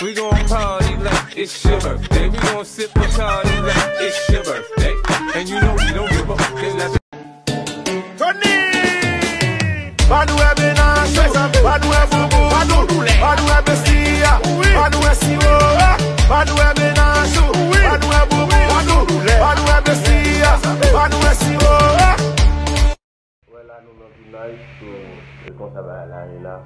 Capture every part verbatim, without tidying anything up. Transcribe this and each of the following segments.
We gon' party like it's your birthday. We gon' sip Bacardi like it's your birthday. And you know we don't give a fuck. It's not Tony! Pa nou wè menaj ou, pa nou wè boubou, pa nou wè bestiya, pa nou wè siwo, pa nou wè menaj ou, pa nou wè boubou, pa nou wè bestiya, pa nou wè siwo. Wè la nou nan tounaj, so, e konsa bagay la ye la.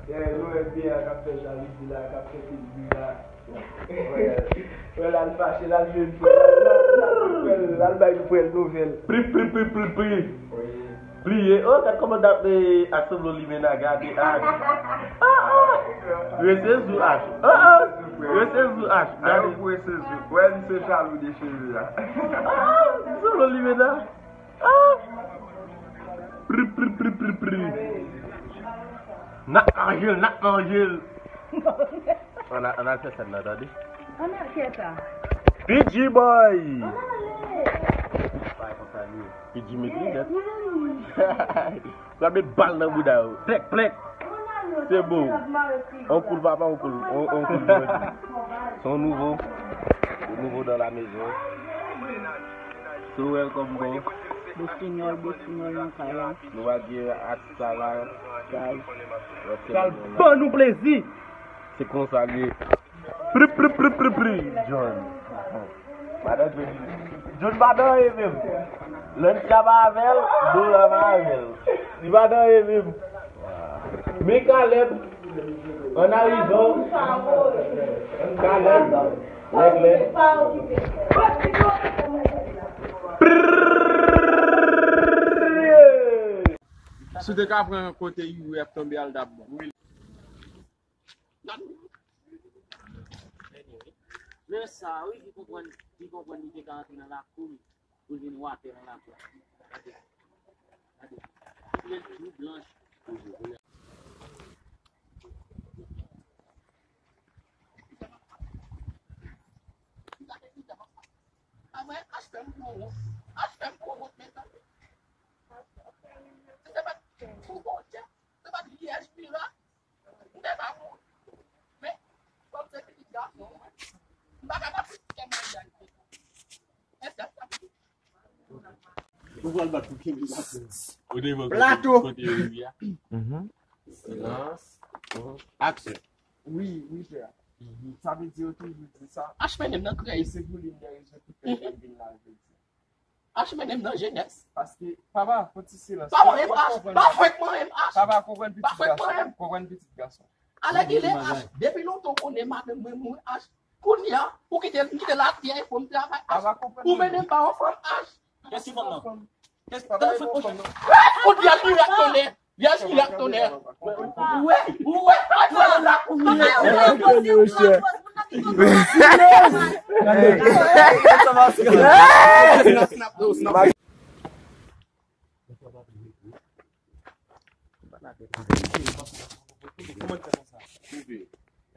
Dèyè nou wè P A k ap fè jalouzi la, k ap fè fizmi la. Wè, wè, l al fache, l al jwenn frè l, l al, l al jwenn frè l, l al bay frè l nouvèl. Pri, pri, pri, pri, pri. Wi. Pliye. Oh, gad kòman dap, eh, Aksè Blo Limena, gade Ash. Ah, ah. Rete sou Ash. Ah, ah. Rete sou Ash. Gade. Ayo pou rete sou. Wè, li se jalou de cheve a. Ah, Aksè Blo Limena. Ah. Pri, pri, pri, pri, pri. N ap manje l, n ap manje l. Ann al, ann al fè sèn nan, tande. Ann al, Kèta. P G Boy. Ann ale. Bay konsa li ye. P G met li nèt. Pral met bal nan bouda yo. Plèk, plèk. Se bon. On koul papa, on koul, on, on koul mwen di. Se yon nouvo. Yon nouvo dans la maison. So welcome, bro. Bestinyòl, bestinyòl nan kay la. Nou va gen atis la la. Kay. Pral ban nou plezi. Se konsa l ye. Pri, pri, pri, pri, pri. John. Madan John. John pa nan anyen menm. Lancia pa avè l, Dora pa avè l. Li pa nan anyen menm. Men Caleb, an arivan. Caleb, règle. Si w te ka pran kote Youri ap tonbe a, l t ap bon. Lè sa, wi, li konprann, li konprann li te ka antre nan lakou li, pou l vin watè nan lakou. Gade. Gade. Koulè l tou blanch. Apre, H P M gwo wont. H P M gwo wont, men tande. Se pa pou Bondye, se pa lyèj mira. M te pa moun. Men, kòm se pitit gason, m pa kapab kite maryaj. Èske sa pitit? Ou pral bat pou kenbe la. Ou te vòl kote, kote Youri a. Mhm. Silans. Aksyon. Wi, wi, frè. Sa vle di yo toujou di sa. H M N M nan krèy. E se pou li m gen rezon ki fè m vin la, je di. H M N M nan jenès. Paske, papa, fò ti silans. Pa mwen menm H. Pa fèk mwen menm H. Papa, konprann pitit gason. Konprann pitit gason. Alèkile H. Depi lontan w konnen madanm mwen mouri H. Kounye a, ou kite, kite lavyè pou m travay H. Ou mennen m ba yon fanm H. Kiyès ki fanm nan? Kiyès ki fanm nan? Kounye a, li rat tonè. Vyèj ki rat tonè. Ou wè, ou wè, ou wè la kounye a.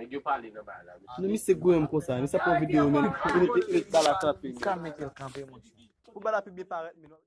Nèg yo pale nan bagay la. Non, misye goumen m konsa. Misye pran videyo, men li met, met bal la kanpe. Sa mete l kanpe, monchè. Pou bal la pi byen parèt, men non.